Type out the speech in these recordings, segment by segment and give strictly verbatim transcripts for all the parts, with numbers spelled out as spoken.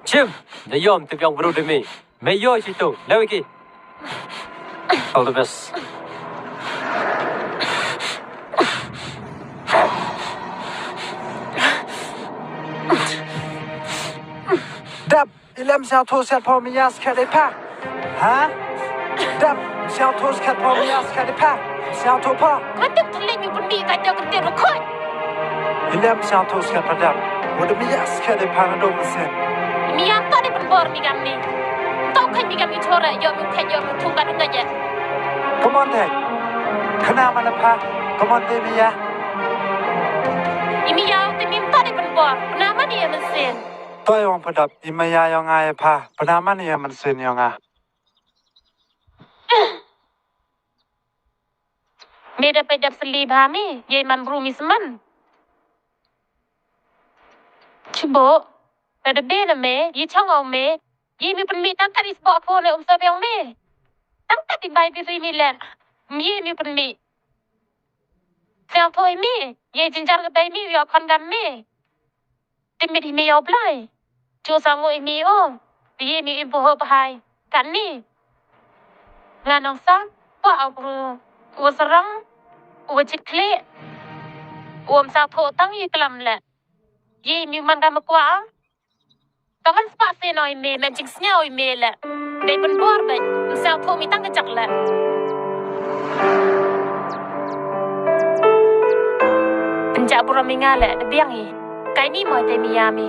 Shim, da ïom tip ïa u briew da me. Me ïoh shi tu, leh wei ki. All the best. Dap, i lem sngewthuh shet pha, me ïa shet dei pha. Ha? Dap, sngewthuh shet pha, me ïa shet dei pha. Sngewthuh pha. Ka dap thylliej u pynmih ka dap kyntir ruh khot. I lem sngewthuh shet pha Dap. Wat me ïa shet dei pha na dong mynsiem. Me ïa to dei pynbor mi kam ni. To khat mi kam ni chora ïoh mi khat ïoh mi thung ka dang ka jet. Come on, Dap. Kena mana pha. Come on, Dap, me ïa. I me ïa u te mi to dei pynbor. Pynah man ïa mynsiem. To ïa ong pha Dap. I me ïa ïa nga ïa pha. Pynah man ïa mynsiem ïa nga. Me da peit dap sli bha me, ïa man bru mi sman. Chibo, da da be na me, ïa chang au me, ïa mi pynmih tang kat is bo ko ne um sa biang me. Tang kat i bai bi ri mi len, ïa mi pynmih. Siang thoi me, ïa jinjar ka bai mi, ïa khon gam me. Te mit hi mi ïa u Blai. Ju sa ngu hi mi o. Te ïa mi im buho bahai. Kan ni. Nga nong sa. Pua au bru. U sarang. U chit khle. U am sa tho tang ïa klam le. Ïa mi man ka ma kua. Tang kan spa se noi me men jing sñiaw i me le. Dei pynbor beit. Sa tho mi tang ka jak le. Pynjah burom i nga le, da biang i. Kai ni mo te mi ya mi.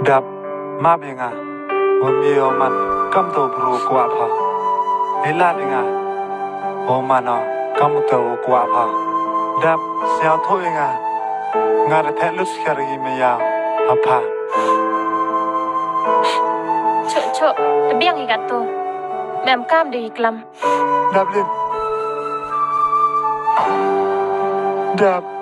Dap, map i nga. Wa mi o man, kam to bru kwah pha. I lad i nga. O man o, kam to kwah pha. Dap, siaw tho i nga. Nga da phet lut skher i me ya, ha pha. Chok, chok, da biang i kat to. Mem kam de i klam. Dap lin. Dap.